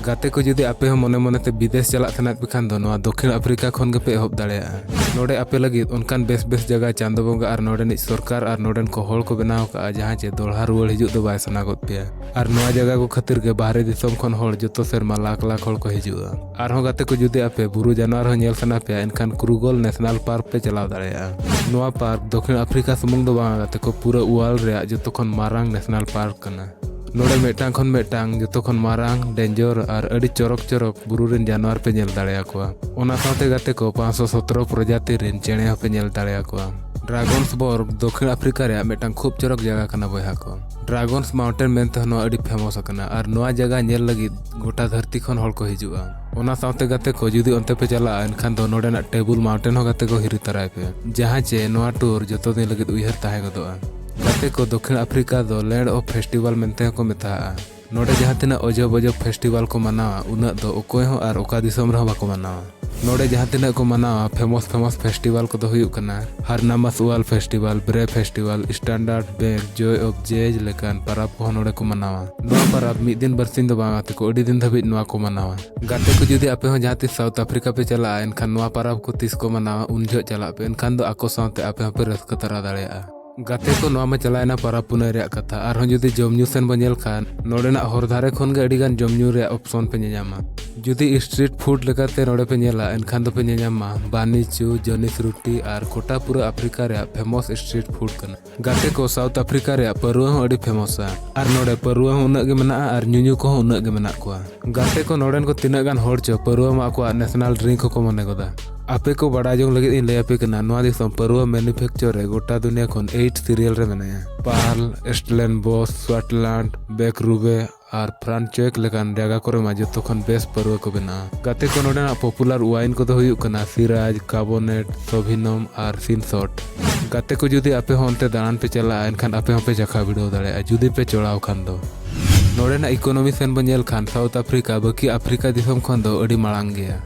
ᱜᱟᱛᱮ ᱠᱚ, ᱡᱩᱫᱤ ᱟᱯᱮ ᱦᱚᱸ ᱢᱚᱱᱮ ᱢᱚᱱᱮᱛᱮ ᱵᱤᱫᱮᱥ ᱪᱟᱞᱟᱜ ᱥᱟᱱᱟᱭᱮᱫ ᱯᱮ ᱠᱷᱟᱱ ᱫᱚ ᱱᱚᱣᱟ ᱫᱚᱠᱷᱤᱱ ᱟᱯᱷᱨᱤᱠᱟ ᱠᱷᱚᱱ ᱜᱮᱯᱮ ᱮᱦᱚᱵ ᱫᱟᱲᱮᱭᱟᱜᱼᱟ᱾ ᱱᱚᱰᱮ ᱟᱯᱮ ᱞᱟᱹᱜᱤᱫ ᱚᱱᱠᱟᱱ ᱵᱮᱥ ᱵᱮᱥ ᱡᱟᱭᱜᱟ ᱪᱟᱸᱫᱚ ᱵᱚᱸᱜᱟ ᱟᱨ ᱱᱚᱰᱮᱱᱤᱡ ᱥᱚᱨᱠᱟᱨ ᱟᱨ ᱱᱚᱰᱮᱱ ᱠᱚ ᱦᱚᱲ ᱠᱚ ᱵᱮᱱᱟᱣ ᱟᱠᱟᱫᱼᱟ, ᱡᱟᱦᱟᱸ ᱪᱮ ᱫᱚᱲᱦᱟ ᱨᱩᱣᱟᱹᱲ ᱦᱤᱡᱩᱜ ᱫᱚ ᱵᱟᱭ ᱥᱟᱱᱟ ᱜᱚᱫ ᱯᱮᱭᱟ᱾ ᱟᱨ ᱱᱚᱣᱟ ᱡᱟᱭᱜᱟ ᱠᱚ ᱠᱷᱟᱹᱛᱤᱨ ᱜᱮ ᱵᱟᱦᱨᱮ ᱫᱤᱥᱚᱢ ᱠᱷᱚᱱ ᱦᱚᱲ ᱡᱚᱛᱚ ᱥᱮᱨᱢᱟ ᱞᱟᱠᱷ ᱞᱟᱠᱷ ᱦᱚᱲ ᱠᱚ ᱦᱤᱡᱩᱜᱼᱟ᱾ ᱟᱨᱦᱚᱸ ᱜᱟᱛᱮ ᱠᱚ, ᱡᱩᱫᱤ ᱟᱯᱮ ᱵᱩᱨᱩ ᱡᱟᱱᱣᱟᱨ ᱦᱚᱸ ᱧᱮᱞ ᱥᱟᱱᱟ ᱯᱮᱭᱟ, ᱮᱱᱠᱷᱟᱱ ᱠᱨᱩᱜᱚᱞ ᱱᱮᱥᱱᱟᱞ ᱯᱟᱨᱠ ᱯᱮ ᱪᱟᱞᱟᱣ ᱫᱟᱲᱮᱭᱟᱜᱼᱟ᱾ ᱱᱚᱣᱟ ᱯᱟᱨᱠ ᱫᱚᱠᱷᱤᱱ ᱟᱯᱷᱨᱤᱠᱟ ᱥᱩᱢᱩᱝ ᱫᱚ ᱵᱟᱝᱟ ᱜᱟᱛᱮ ᱠᱚ, ᱯᱩᱨᱟᱹ ᱣᱟᱨᱞᱰ ᱨᱮᱭᱟᱜ ᱡᱚᱛᱚ ᱠᱷᱚᱱ ᱢᱟᱨᱟᱝ ᱱᱮᱥᱱᱟᱞ ᱯᱟᱨᱠ ᱠᱟᱱᱟ᱾ ᱱᱚᱰᱮ ᱢᱤᱫᱴᱟᱝ ᱠᱷᱚᱱ ᱢᱤᱫᱴᱟᱝ ᱡᱚᱛᱚ ᱠᱷᱚᱱ ᱢᱟᱨᱟᱝ, ᱰᱮᱧᱡᱚᱨ ᱟᱨ ᱟᱹᱰᱤ ᱪᱚᱨᱚᱠ ᱪᱚᱨᱚᱠ ᱵᱩᱨᱩ ᱨᱮᱱ ᱡᱟᱱᱣᱟᱨ ᱯᱮ ᱧᱮᱞ ᱫᱟᱲᱮᱭᱟᱠᱚᱣᱟ᱾ ᱚᱱᱟ ᱥᱟᱶᱛᱮ ᱜᱟᱛᱮ ᱠᱚ, ᱯᱟᱸᱪᱥᱚ ᱥᱚᱛᱨᱚ ᱯᱨᱚᱡᱟᱛᱤ ᱨᱮᱱ ᱪᱮᱬᱮ ᱦᱚᱸᱯᱮ ᱧᱮᱞ ᱫᱟᱲᱮᱭᱟᱠᱚᱣᱟ᱾ ᱰᱨᱟᱜᱚᱱᱥᱵᱚᱨᱜ ᱫᱚᱠᱷᱤᱱ ᱟᱯᱷᱨᱤᱠᱟ ᱨᱮᱭᱟᱜ ᱢᱤᱫᱴᱟᱝ ᱠᱷᱩᱵ ᱪᱚᱨᱚᱠ ᱡᱟᱭᱜᱟ ᱠᱟᱱᱟ ᱵᱚᱭᱦᱟ ᱠᱚ᱾ ᱰᱨᱟᱜᱚᱱᱥ ᱢᱟᱣᱩᱱᱴᱮᱱ ᱢᱮᱱᱛᱮ ᱦᱚᱸ ᱱᱚᱣᱟ ᱟᱹᱰᱤ ᱯᱷᱮᱢᱚᱥ ᱟᱠᱟᱱᱟ ᱟᱨ ᱱᱚᱣᱟ ᱡᱟᱭᱜᱟ ᱧᱮᱞ ᱞᱟᱹᱜᱤᱫ ᱜᱚᱴᱟ ᱫᱷᱟᱹᱨᱛᱤ ᱠᱷᱚᱱ ᱦᱚᱲ ᱠᱚ ᱦᱤᱡᱩᱜᱼᱟ᱾ ᱚᱱᱟ ᱥᱟᱶᱛᱮ ᱜᱟᱛᱮ ᱠᱚ, ᱡᱩᱫᱤ ᱚᱱᱛᱮ ᱯᱮ ᱪᱟᱞᱟᱜᱼᱟ, ᱮᱱᱠᱷᱟᱱ ᱫᱚ ᱱᱚᱰᱮᱱᱟᱜ ᱴᱮᱵᱩᱞ ᱢᱟᱣᱩᱱᱴᱮᱱ ᱦᱚᱸ ᱜᱟᱛᱮ ᱠᱚ ᱦᱤᱨᱤ ᱛᱟᱨᱟᱭ ᱯᱮ, ᱡᱟᱦᱟᱸ ᱪᱮ ᱱᱚᱣᱟ ᱴᱩᱨ ᱡᱚᱛᱚ ᱫᱤᱱ ᱞᱟᱹᱜᱤᱫ ᱩᱭᱦᱟᱹᱨ ᱛᱟᱦᱮᱸ ᱜᱚᱫᱚᱜᱼᱟ᱾ ᱜᱟᱛᱮ ᱠᱚ, ᱫᱚᱠᱷᱤᱱ ᱟᱯᱷᱨᱤᱠᱟ ᱫᱚ ᱞᱮᱱᱰ ᱚᱯᱷ ᱯᱷᱮᱥᱴᱤᱵᱷᱟᱞ ᱢᱮᱱᱛᱮ ᱦᱚᱸᱠᱚ ᱢᱮᱛᱟᱜᱼᱟ᱾ ᱱᱚᱰᱮ ᱡᱟᱦᱟᱸ ᱛᱤᱱᱟᱹᱜ ᱚᱡᱚᱵ ᱚᱡᱚᱵ ᱯᱷᱮᱥᱴᱤᱵᱷᱟᱞ ᱠᱚ ᱢᱟᱱᱟᱣᱟ, ᱩᱱᱟᱹᱜ ᱫᱚ ᱚᱠᱚᱭ ᱦᱚᱸ ᱟᱨ ᱚᱠᱟ ᱫᱤᱥᱚᱢ ᱨᱮᱦᱚᱸ ᱵᱟᱠᱚ ᱢᱟᱱᱟᱣᱟ᱾ ᱱᱚᱰᱮ ᱡᱟᱦᱟᱸ ᱛᱤᱱᱟᱹᱜ ᱠᱚ ᱢᱟᱱᱟᱣᱟ, ᱯᱷᱮᱢᱚᱥ ᱯᱷᱮᱢᱚᱥ ᱯᱷᱮᱥᱴᱤᱵᱷᱟᱞ ᱠᱚᱫᱚ ᱦᱩᱭᱩᱜ ᱠᱟᱱᱟ ᱦᱟᱨᱱᱟᱢᱟᱥ ᱣᱟᱞ ᱯᱷᱮᱥᱴᱤᱵᱷᱟᱞ, ᱵᱨᱮ festival, standard bank, joy of jazz ᱞᱮᱠᱟᱱ ᱯᱟᱨᱟᱵᱽ ᱠᱚᱦᱚᱸ ᱱᱚᱰᱮ ᱠᱚ ᱢᱟᱱᱟᱣᱟ᱾ ᱱᱚᱣᱟ ᱯᱟᱨᱟᱵᱽ ᱢᱤᱫ ᱫᱤᱱ ᱵᱟᱨᱥᱤᱧ ᱫᱚ ᱵᱟᱝ, ᱜᱟᱛᱮ ᱠᱚ, ᱟᱹᱰᱤ ᱫᱤᱱ ᱫᱷᱟᱹᱵᱤᱡ ᱱᱚᱣᱟ ᱠᱚ ᱢᱟᱱᱟᱣᱟ᱾ ᱜᱟᱛᱮ ᱠᱚ, ᱡᱩᱫᱤ ᱟᱯᱮ ᱦᱚᱸ ᱡᱟᱦᱟᱸ ᱛᱤᱥ ᱥᱟᱣᱩᱛᱷ ᱟᱯᱷᱨᱤᱠᱟ ᱯᱮ ᱪᱟᱞᱟᱜᱼᱟ, ᱮᱱᱠᱷᱟᱱ ᱱᱚᱣᱟ ᱯᱟᱨᱟᱵᱽ ᱠᱚ ᱛᱤᱥ ᱠᱚ ᱢᱟᱱᱟᱣᱟ, ᱩᱱ ᱡᱚᱦᱚᱜ ᱪᱟᱞᱟᱜ ᱯᱮ, ᱮᱱᱠᱷᱟᱱ ᱫᱚ ᱟᱠᱚ ᱥᱟᱶᱛᱮ ᱟᱯᱮ ᱦᱚᱸᱯᱮ ᱨᱟᱹᱥᱠᱟᱹ ᱛᱟᱨᱟ ᱫᱟᱲᱮᱭᱟᱜᱼᱟ᱾ ᱜᱟᱛᱮ ᱠᱚ, ᱱᱚᱣᱟ ᱢᱟ ᱪᱟᱞᱟᱣᱮᱱᱟ ᱯᱟᱨᱟᱵᱽ ᱯᱩᱱᱟᱹᱭ ᱨᱮᱭᱟᱜ ᱠᱟᱛᱷᱟ᱾ ᱟᱨᱦᱚᱸ ᱡᱩᱫᱤ ᱡᱚᱢ ᱧᱩ ᱥᱮᱱ ᱵᱚᱱ ᱧᱮᱞ ᱠᱷᱟᱱ, ᱱᱚᱰᱮᱱᱟᱜ ᱦᱚᱨ ᱫᱷᱟᱨᱮ ᱠᱷᱚᱱ ᱜᱮ ᱟᱹᱰᱤ ᱜᱟᱱ ᱡᱚᱢ ᱧᱩ ᱨᱮᱭᱟᱜ ᱚᱯᱥᱚᱱ ᱯᱮ ᱧᱮᱧᱟᱢᱟ᱾ ᱡᱩᱫᱤ ᱥᱴᱨᱤᱴ ᱯᱷᱩᱰ ᱞᱮᱠᱟᱛᱮ ᱱᱚᱰᱮ ᱯᱮ ᱧᱮᱞᱟ, ᱮᱱᱠᱷᱟᱱ ᱫᱚᱯᱮ ᱧᱮᱧᱟᱢᱟ ᱵᱟᱱᱤ ᱪᱩ, ᱡᱚᱱᱤᱥ ᱨᱩᱴᱤ ᱟᱨ ᱠᱚᱴᱟ ᱯᱩᱨᱟᱹ ᱟᱯᱷᱨᱤᱠᱟ ᱨᱮᱭᱟᱜ ᱯᱷᱮᱢᱚᱥ ᱥᱴᱨᱤᱴ ᱯᱷᱩᱰ ᱠᱟᱱᱟ᱾ ᱜᱟᱛᱮ ᱠᱚ, ᱥᱟᱣᱩᱛᱷ ᱟᱯᱷᱨᱤᱠᱟ ᱨᱮᱭᱟᱜ ᱯᱟᱹᱨᱣᱟᱹ ᱦᱚᱸ ᱟᱹᱰᱤ ᱯᱷᱮᱢᱚᱥᱟ᱾ ᱟᱨ ᱱᱚᱰᱮ ᱯᱟᱹᱨᱣᱟᱹ ᱦᱚᱸ ᱩᱱᱟᱹᱜ ᱜᱮ ᱢᱮᱱᱟᱜᱼᱟ ᱟᱨ ᱧᱩᱧᱩ ᱠᱚᱦᱚᱸ ᱩᱱᱟᱹᱜ ᱜᱮ ᱢᱮᱱᱟᱜ ᱠᱚᱣᱟ᱾ ᱜᱟᱛᱮ ᱠᱚ, ᱱᱚᱰᱮᱱ ᱠᱚ ᱛᱤᱱᱟᱹᱜ ᱜᱟᱱ ᱦᱚᱲ ᱪᱚ ᱯᱟᱹᱨᱣᱟᱹ ᱢᱟ ᱟᱠᱚᱣᱟᱜ ᱱᱮᱥᱱᱟᱞ ᱰᱨᱤᱝᱠ ᱦᱚᱸᱠᱚ ᱢᱚᱱᱮ ᱜᱚᱫᱟ᱾ ᱟᱯᱮ ᱠᱚ ᱵᱟᱲᱟᱭ ᱡᱚᱝ ᱞᱟᱹᱜᱤᱫ ᱤᱧ ᱞᱟᱹᱭ ᱟᱯᱮ ᱠᱟᱱᱟ, ᱱᱚᱣᱟ ᱫᱤᱥᱚᱢ ᱯᱟᱹᱨᱣᱟᱹ ᱢᱮᱱᱩᱯᱷᱮᱠᱪᱟᱨ ᱨᱮ ᱜᱚᱴᱟ ᱫᱩᱱᱤᱭᱟᱹ ᱠᱷᱚᱱ ᱮᱭᱤᱴ ᱥᱤᱨᱤᱭᱟᱞ ᱨᱮ ᱢᱮᱱᱟᱭᱟ᱾ ᱯᱟᱨᱞ, ᱥᱴᱮᱞᱮᱱᱵᱚᱥ, ᱥᱣᱟᱴᱞᱟᱱᱰ, ᱵᱮᱠ ᱨᱩᱵᱮ ᱟᱨ ᱯᱷᱨᱟᱱᱪᱚᱭᱮᱠ ᱞᱮᱠᱟᱱ ᱡᱟᱭᱜᱟ ᱠᱚᱨᱮ ᱢᱟ ᱡᱚᱛᱚ ᱠᱷᱚᱱ ᱵᱮᱥ ᱯᱟᱹᱨᱣᱟᱹ ᱠᱚ ᱵᱮᱱᱟᱣᱟ᱾ ᱜᱟᱛᱮ ᱠᱚ, ᱱᱚᱰᱮᱱᱟᱜ ᱯᱚᱯᱩᱞᱟᱨ ᱣᱟᱭᱤᱱ ᱠᱚᱫᱚ ᱦᱩᱭᱩᱜ ᱠᱟᱱᱟ ᱥᱤᱨᱟᱡᱽ, ᱠᱟᱵᱚᱱᱮᱴ, ᱥᱚᱵᱷᱤᱱᱚᱢ ᱟᱨ ᱥᱤᱱᱥᱚᱴ᱾ ᱜᱟᱛᱮ ᱠᱚ, ᱡᱩᱫᱤ ᱟᱯᱮ ᱦᱚᱸ ᱚᱱᱛᱮ ᱫᱟᱬᱟᱱ ᱯᱮ ᱪᱟᱞᱟᱜᱼᱟ, ᱮᱱᱠᱷᱟᱱ ᱟᱯᱮ ᱦᱚᱸᱯᱮ ᱪᱟᱠᱷᱟ ᱵᱤᱰᱟᱹᱣ ᱫᱟᱲᱮᱭᱟᱜᱼᱟ, ᱡᱩᱫᱤ ᱯᱮ ᱪᱚᱲᱟᱣ ᱠᱷᱟᱱ ᱫᱚ᱾ ᱱᱚᱰᱮᱱᱟᱜ ᱤᱠᱳᱱᱚᱢᱤ ᱥᱮᱱ ᱵᱚᱱ ᱧᱮᱞ ᱠᱷᱟᱱ, ᱥᱟᱣᱩᱛᱷ ᱟᱯᱷᱨᱤᱠᱟ ᱵᱟᱹᱠᱤ ᱟᱯᱷᱨᱤᱠᱟ ᱫᱤᱥᱚᱢ ᱠᱷᱚᱱ ᱫᱚ ᱟᱹᱰᱤ ᱢᱟᱲᱟᱝ ᱜᱮᱭᱟ᱾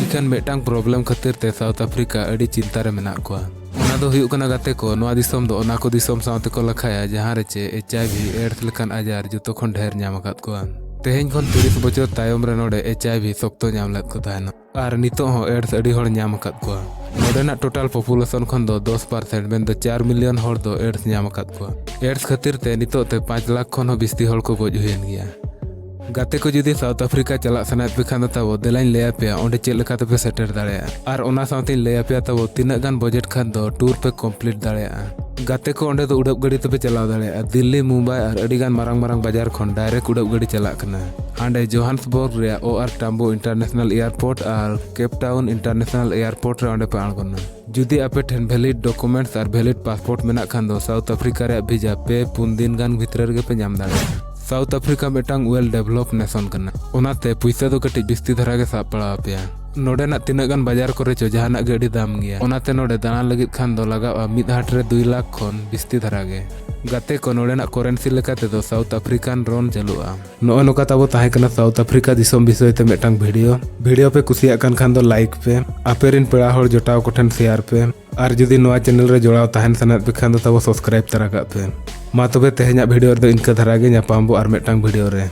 ᱤᱠᱷᱟᱹᱱ ᱢᱤᱫᱴᱟᱝ ᱯᱨᱚᱵᱞᱮᱢ ᱠᱷᱟᱹᱛᱤᱨ ᱛᱮ ᱥᱟᱣᱩᱛᱷ ᱟᱯᱷᱨᱤᱠᱟ ᱟᱹᱰᱤ ᱪᱤᱱᱛᱟ ᱨᱮ ᱢᱮᱱᱟᱜ ᱠᱚᱣᱟ᱾ ᱚᱱᱟ ᱫᱚ ᱦᱩᱭᱩᱜ ᱠᱟᱱᱟ, ᱜᱟᱛᱮ ᱠᱚ, ᱱᱚᱣᱟ ᱫᱤᱥᱚᱢ ᱫᱚ ᱚᱱᱟ ᱠᱚ ᱫᱤᱥᱚᱢ ᱥᱟᱶ ᱛᱮᱠᱚ ᱞᱮᱠᱷᱟᱭᱟ, ᱡᱟᱦᱟᱸ ᱨᱮ ᱪᱮ ᱮᱪ ᱟᱭ ᱵᱷᱤ, ᱮᱰᱥ ᱞᱮᱠᱟᱱ ᱟᱡᱟᱨ ᱡᱚᱛᱚ ᱠᱷᱚᱱ ᱰᱷᱮᱨ ᱧᱟᱢ ᱟᱠᱟᱫ ᱠᱚᱣᱟ᱾ ᱛᱮᱦᱮᱧ ᱠᱷᱚᱱ ᱛᱤᱨᱤᱥ ᱵᱚᱪᱷᱚᱨ ᱛᱟᱭᱚᱢ ᱨᱮ ᱱᱚᱰᱮ ᱮᱪ ᱟᱭ ᱵᱷᱤ ᱥᱚᱠᱛᱚ ᱧᱟᱢ ᱞᱮᱫ ᱠᱚ ᱛᱟᱦᱮᱱᱟ᱾ ᱟᱨ ᱱᱤᱛᱚᱜ ᱦᱚᱸ ᱮᱰᱥ ᱟᱹᱰᱤ ᱦᱚᱲ ᱧᱟᱢ ᱟᱠᱟᱫ ᱠᱚᱣᱟ᱾ ᱱᱚᱰᱮᱱᱟᱜ ᱴᱳᱴᱟᱞ ᱯᱚᱯᱩᱞᱮᱥᱚᱱ ᱠᱷᱚᱱ ᱫᱚ ᱫᱚᱥ ᱯᱟᱨᱥᱮᱱᱴ, ᱢᱮᱱᱫᱚ ᱪᱟᱨ ᱢᱤᱞᱤᱭᱚᱱ ᱦᱚᱲ ᱫᱚ ᱮᱰᱥ ᱧᱟᱢ ᱟᱠᱟᱫ ᱠᱚᱣᱟ᱾ ᱮᱰᱥ ᱠᱷᱟᱹᱛᱤᱨ ᱛᱮ ᱱᱤᱛᱚᱜ ᱛᱮ ᱯᱟᱸᱪ ᱞᱟᱠᱷ ᱠᱷᱚᱱ ᱦᱚᱸ ᱵᱤᱥᱛᱤ ᱦᱚᱲ ᱠᱚ ᱜᱚᱡ ᱦᱩᱭᱮᱱ ᱜᱮᱭᱟ᱾ ᱜᱟᱛᱮ ᱠᱚ, ᱡᱩᱫᱤ ᱥᱟᱣᱩᱛᱷ ᱟᱯᱷᱨᱤᱠᱟ ᱪᱟᱞᱟᱜ ᱥᱟᱱᱟᱭᱮᱫ ᱯᱮ ᱠᱷᱟᱱ ᱫᱚ ᱛᱟᱵᱚ ᱫᱮᱞᱟᱧ ᱞᱟᱹᱭ ᱟᱯᱮᱭᱟ ᱚᱸᱰᱮ ᱪᱮᱫ ᱞᱮᱠᱟ ᱛᱮᱯᱮ ᱥᱮᱴᱮᱨ ᱫᱟᱲᱮᱭᱟᱜᱼᱟ᱾ ᱟᱨ ᱚᱱᱟ ᱥᱟᱶᱛᱮᱧ ᱞᱟᱹᱭ ᱟᱯᱮᱭᱟ ᱛᱟᱵᱚ ᱛᱤᱱᱟᱹᱜ ᱜᱟᱱ ᱵᱟᱡᱮᱴ ᱠᱷᱟᱱ ᱫᱚ ᱴᱩᱨ ᱯᱮ ᱠᱚᱢᱯᱞᱤᱴ ᱫᱟᱲᱮᱭᱟᱜᱼᱟ᱾ ᱜᱟᱛᱮ ᱠᱚ, ᱚᱸᱰᱮ ᱫᱚ ᱩᱰᱟᱹᱵ ᱜᱟᱹᱰᱤ ᱛᱮᱯᱮ ᱪᱟᱞᱟᱣ ᱫᱟᱲᱮᱭᱟᱜᱼᱟ᱾ ᱫᱤᱞᱞᱤ, ᱢᱩᱢᱵᱟᱭ ᱟᱨ ᱟᱹᱰᱤ ᱜᱟᱱ ᱢᱟᱨᱟᱝ ᱢᱟᱨᱟᱝ ᱵᱟᱡᱟᱨ ᱠᱷᱚᱱ ᱰᱟᱭᱨᱮᱠᱴ ᱩᱰᱟᱹᱵ ᱜᱟᱹᱰᱤ ᱪᱟᱞᱟᱜ ᱠᱟᱱᱟ᱾ ᱦᱟᱸᱰᱮ ᱡᱳᱦᱟᱱᱥᱵᱚᱨᱜ ᱨᱮᱭᱟᱜ ᱳ ᱟᱨ ᱴᱟᱢᱵᱳ ᱤᱱᱴᱟᱨᱱᱮᱥᱱᱟᱞ ᱮᱭᱟᱨᱯᱳᱨᱴ ᱟᱨ ᱠᱮᱯ ᱴᱟᱣᱩᱱ ᱤᱱᱴᱟᱨᱱᱮᱥᱱᱟᱞ ᱮᱭᱟᱨᱯᱳᱨᱴ ᱨᱮ ᱚᱸᱰᱮ ᱯᱮ ᱟᱬᱜᱚᱱᱟ᱾ ᱡᱩᱫᱤ ᱟᱯᱮ ᱴᱷᱮᱱ ᱵᱷᱮᱞᱤᱰ ᱰᱚᱠᱩᱢᱮᱱᱴᱥ ᱟᱨ ᱵᱷᱮᱞᱤᱰ ᱯᱟᱥᱯᱳᱨᱴ ᱢᱮᱱᱟᱜ ᱠᱷᱟᱱ ᱫᱚ ᱥᱟᱣᱩᱛᱷ ᱟᱯᱷᱨᱤᱠᱟ ᱨᱮᱭᱟᱜ ᱵᱷᱤᱡᱟ ᱯᱮ ᱯᱩᱱ ᱫᱤᱱ ᱜᱟᱱ ᱵᱷᱤᱛᱨᱤ ᱨᱮᱜᱮ ᱯᱮ ᱧᱟᱢ ᱫᱟᱲᱮᱭᱟᱜᱼᱟ᱾ ᱥᱟᱣᱩᱛᱷ ᱟᱯᱷᱨᱤᱠᱟ ᱢᱤᱫᱴᱟᱝ ᱳᱭᱮᱞ ᱰᱮᱵᱷᱞᱚᱯ ᱱᱮᱥᱚᱱ ᱠᱟᱱᱟ, ᱚᱱᱟᱛᱮ ᱯᱩᱭᱥᱟᱹ ᱫᱚ ᱠᱟᱹᱴᱤᱡ ᱵᱤᱥᱛᱤ ᱫᱷᱟᱨᱟ ᱜᱮ ᱥᱟᱵ ᱯᱟᱲᱟᱣ ᱟᱯᱮᱭᱟ᱾ ᱱᱚᱰᱮᱱᱟᱜ ᱛᱤᱱᱟᱹᱜ ᱜᱟᱱ ᱵᱟᱡᱟᱨ ᱠᱚᱨᱮ ᱪᱚ ᱡᱟᱦᱟᱱᱟᱜ ᱜᱮ ᱟᱹᱰᱤ ᱫᱟᱢ ᱜᱮᱭᱟ, ᱚᱱᱟᱛᱮ ᱱᱚᱰᱮ ᱫᱟᱬᱟᱱ ᱞᱟᱹᱜᱤᱫ ᱠᱷᱟᱱ ᱫᱚ ᱞᱟᱜᱟᱜᱼᱟ ᱢᱤᱫ ᱦᱟᱴ ᱨᱮ ᱫᱩᱭ ᱞᱟᱠᱷ ᱠᱷᱚᱱ ᱵᱤᱥᱛᱤ ᱫᱷᱟᱨᱟ ᱜᱮ᱾ ᱜᱟᱛᱮ ᱠᱚ, ᱱᱚᱰᱮᱱᱟᱜ ᱠᱚᱨᱮᱱᱥᱤ ᱞᱮᱠᱟ ᱛᱮᱫᱚ ᱥᱟᱣᱩᱛᱷ ᱟᱯᱷᱨᱤᱠᱟᱱ ᱨᱚᱱ ᱪᱟᱹᱞᱩᱜᱼᱟ᱾ ᱱᱚᱜᱼᱚ ᱱᱚᱝᱠᱟ ᱛᱟᱵᱚ ᱛᱟᱦᱮᱸ ᱠᱟᱱᱟ ᱥᱟᱣᱩᱛᱷ ᱟᱯᱷᱨᱤᱠᱟ ᱫᱤᱥᱚᱢ ᱵᱤᱥᱚᱭ ᱛᱮ ᱢᱤᱫᱴᱟᱝ ᱵᱷᱤᱰᱤᱭᱳ᱾ ᱵᱷᱤᱰᱤᱭᱳ ᱯᱮ ᱠᱩᱥᱤᱭᱟᱜ ᱠᱟᱱ ᱠᱷᱟᱱ ᱫᱚ ᱞᱟᱭᱤᱠ ᱯᱮ, ᱟᱯᱮ ᱨᱮᱱ ᱯᱮᱲᱟ ᱦᱚᱲ ᱡᱚᱴᱟᱣ ᱠᱚᱴᱷᱮᱱ ᱥᱮᱭᱟᱨ ᱯᱮ, ᱟᱨ ᱡᱩᱫᱤ ᱱᱚᱣᱟ ᱪᱮᱱᱮᱞ ᱨᱮ ᱡᱚᱲᱟᱣ ᱛᱟᱦᱮᱱ ᱥᱟᱱᱟᱭᱮᱫ ᱯᱮ ᱠᱷᱟᱱ ᱫᱚ ᱛᱟᱵᱚ ᱥᱟᱵᱥᱠᱨᱟᱭᱤᱵ ᱛᱟᱨᱟ ᱠᱟᱜ ᱯᱮ᱾ ᱢᱟ ᱛᱚᱵᱮ ᱛᱮᱦᱮᱧᱟᱜ ᱵᱷᱤᱰᱤᱭᱳ ᱨᱮᱫᱚ ᱤᱱᱠᱟᱹ ᱫᱷᱟᱨᱟ ᱜᱮ, ᱧᱟᱯᱟᱢ ᱵᱚ ᱟᱨ ᱢᱤᱫᱴᱟᱝ ᱵᱷᱤᱰᱤᱭᱳ ᱨᱮ᱾